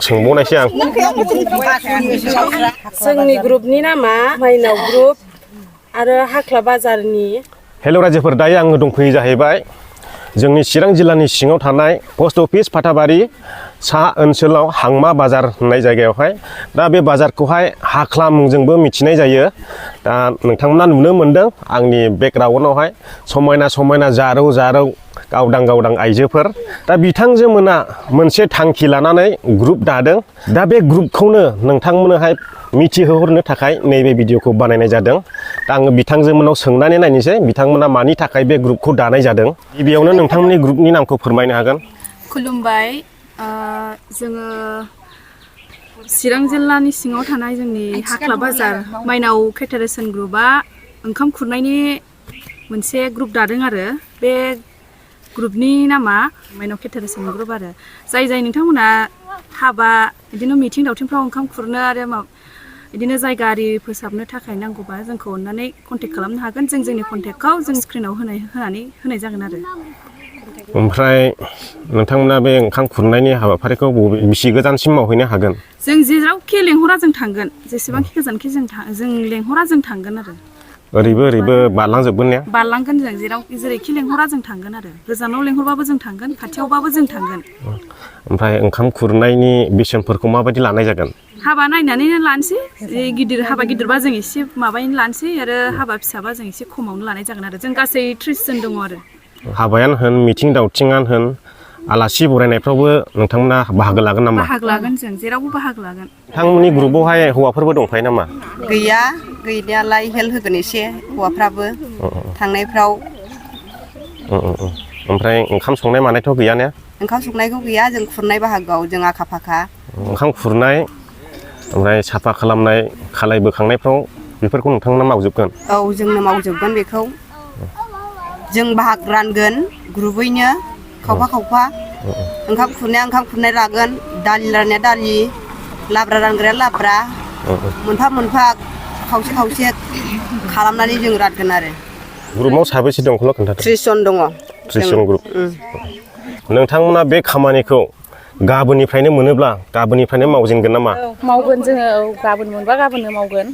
सोंबावनायसै आं जोंनि ग्रुपनि नामा माइनाव ग्रुप आरो हाख्ला बाजारनि हेल' रायजोफोर दायो आङो दंफैयो जाहैबाय जोंनि चिरां जिल्लानि सिङाव थानाय पस्ट अफिस फाथाबारि सा ओनसोलाव हांमा बाजार होननाय जायगायावहाय दा बे बाजारखौहाय हाख्ला मुंजोंबो मिथिनाय जायो दा नोंथांमोना नुनो मोनदों आंनि बेकग्राउन्डआवहाय समायना समायना जारौ जारौ गावदां आइजोफोर दा बिथांजोमोना मोनसे थांखि लानानै ग्रुप दादों दा बे ग्रुपखौनो नोंथांमोननोहाय मिथिहोहरनो थाखाय नैबे भिडिअखौ बानायनाय जादों दा आङो बिथांजोमोनाव सोंनानै नायनोसै बिथांमोना मानि थाखाय बे ग्रुपखौ दानाय जादों गिबियावनो नोंथांमोननि ग्रुपनि नामखौ फोरमायनो हागोन खुलुमबाय जोङो चिरां जिल्लानि सिङाव थानाय जोंनि हाख्ला बाजार माइनाव केटारेसन ग्रुपआ ओंखाम खुरनायनि मोनसे ग्रुप दादों आरो बे ग्रुपनि नामा माइनाव केटारेसन ग्रुप आरो जाय नोंथांमोना हाबा बिदिनो मिथिं दावथिंफ्राव ओंखाम खुरनो आरो बिदिनो जायगा आरि फोसाबनो थाखाय नांगौबा जोंखौ अननानै कन्टेक्ट खालामनो हागोन जोंनि कन्टेक्टखौ जों स्क्रिनाव होनानै होनाय जागोन आरो ओमफ्राय नोंथांमोना बे ओंखाम खुरनायनि हाबाफारिखौ बेसे गोजानसिम मावहैनो हागोन जों जेरावखि लेंहरा जों थांगोन जेसेबांखि गोजानखि जों लेंहरा जों थांगोन आरो ओरैबो बारलांजोबगोन ने बारलांगोन जों जेरैखि लेंहरा जों थांगोन आरो गोजानाव लेंहरबाबो जों थांगोन खाथियावबाबो जों थांगोन ओमफ्राय ओंखाम खुरनायनि बेसेनफोरखौ माबायदि लानाय जागोन हाबा नायनानैनो लानोसै हाबा गिदिरबा जों एसे माबायनो लानोसै आरो हाबा फिसाबा जों एसे खमावनो लानाय जागोन आरो जों गासै 30 जन दङ आरो हाबायानो होन मिथिं दावथिङानो होन आलासि बरायनायफ्रावबो नोंथांमोना बाहागो लागोन नामा बाहागो लागोन जों जेरावबो बाहागो लागोन नोंथांमोननि ग्रुपआवहाय हौवाफोरबो दंफायो नामा गैया गैनायालाय हेल्प होगोन एसे हौवाफ्राबो थांनायफ्राव ओमफ्राय ओंखाम संनाय मानायथ' गैया ने ओंखाम संनायखौ गैया जों खुरनाय बाहागोआव जों आखा फाखा ओंखाम खुरनाय ओमफ्राय साफा खालामनाय खालाय बोखांनायफ्राव बेफोरखौ नोंथांमोना मावजोबगोन औ जोंनो मावजोबगोन बेखौ जों बाहाग रानगोन ग्रुपैनो खावफा ओंखाम खुरनाय लागोन दालि राननाया दालि लाब्रा रानग्राया लाब्रा मोनफा खावसे खालामनानै जों रानगोन आरो ग्रुपआव साबेसे दंखौल' खोन्थादो 30 जन दङ 30 जन ग्रुप नोंथांमोना बे खामानिखौ गाबोननिफ्रायनो मोनोब्ला गाबोननिफ्रायनो मावजेनगोन नामा मावगोन जोङो गाबोन मोनबा गाबोननो मावगोन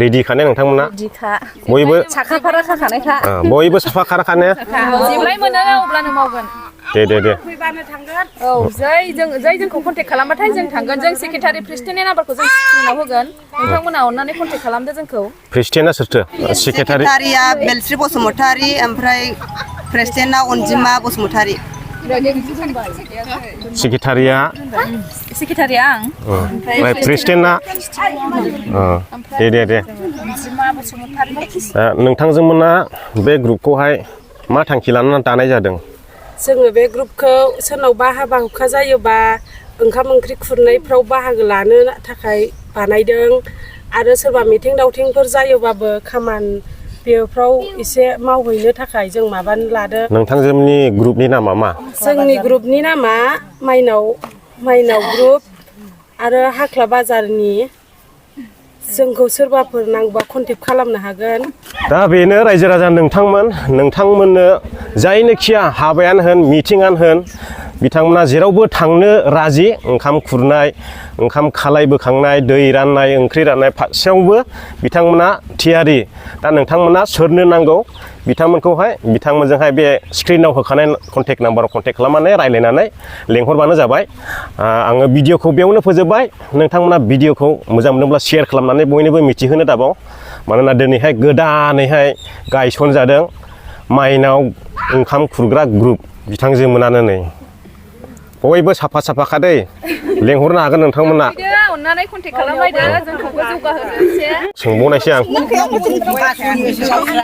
रेडिखाने नोंथांमोना रेडिखा बयबो साखाफारा खाखानायखा बयबो साफा खाराखाने जेब्लाय मोनो अब्लानो मावगोन दे फैबानो थांगोन औ जै जोंखौ कन्टेक्ट खालामबाथाय जों थांगोन जों सेक्रेटारि प्रेसिडेन्टनि नाम्बारखौ जों स्क्रिनाव होगोन नोंथांमोना अननानै कन्टेक्ट खालामदो जोंखौ प्रेसिडेन्टआ सोरथो सेक्रेटारिया बेलस्रि बसुमतारी ओमफ्राय प्रेसिडेन्टआ अनजिमा बसुमतारी सेक्रेटारिया आं ओमफ्राय प्रेसिडेन्टआ दे नोंथांजोंमोना बे ग्रुपखौहाय मा थांखि लानानै दानाय जादों जोङो बे ग्रुपखौ सोरनावबा हाबा हुखा जायोबा ओंखाम ओंख्रि खुरनायफ्राव बाहागो लानो थाखाय बानायदों आरो सोरबा मिथिं दावथिंफोर जायोबाबो बेफ्राव एसे मावहैनो थाखाय जों माबानो लादों नोंथांजोंनि ग्रुपनि नामा मा जोंनि ग्रुपनि नामा माइनाव ग्रुप आरो हाख्ला बाजारनि जोंखौ सोरबाफोर नांगौबा कन्टेक्ट खालामनो हागोन दा बेनो रायजो राजा नोंथांमोननो जायनोखिया हाबायानो होन मिथिङानो होन बिथांमोना जेरावबो थांनो राजि ओंखाम खुरनाय ओंखाम खालाय बोखांनाय दै राननाय ओंख्रि राननाय फारसेयावबो बिथांमोना थियारि दा नोंथांमोना सोरनो नांगौ बिथांमोनजोंहाय बे स्क्रिनाव होखानाय कन्टेक्ट नाम्बाराव कन्टेक्ट खालामनानै रायज्लायनानै लेंहरबानो जाबाय आङो भिडिअखौ बेयावनो फोजोबबाय नोंथांमोना भिडिअखौ मोजां मोनोब्ला शेयार खालामनानै बयनोबो मिथिहोनो दाबाव मानोना दिनैहाय गोदानैहाय गायसनजादों माइनाव ओंखाम खुरग्रा ग्रुप बिथांजोमोनानो नै बयबो साफा दै लेंहरनो हागोन नोंथांमोना अननानै कन्टेक्ट खालामबायदो जोंखौबो जौगाहोदो एसे सोंबावनायसै आं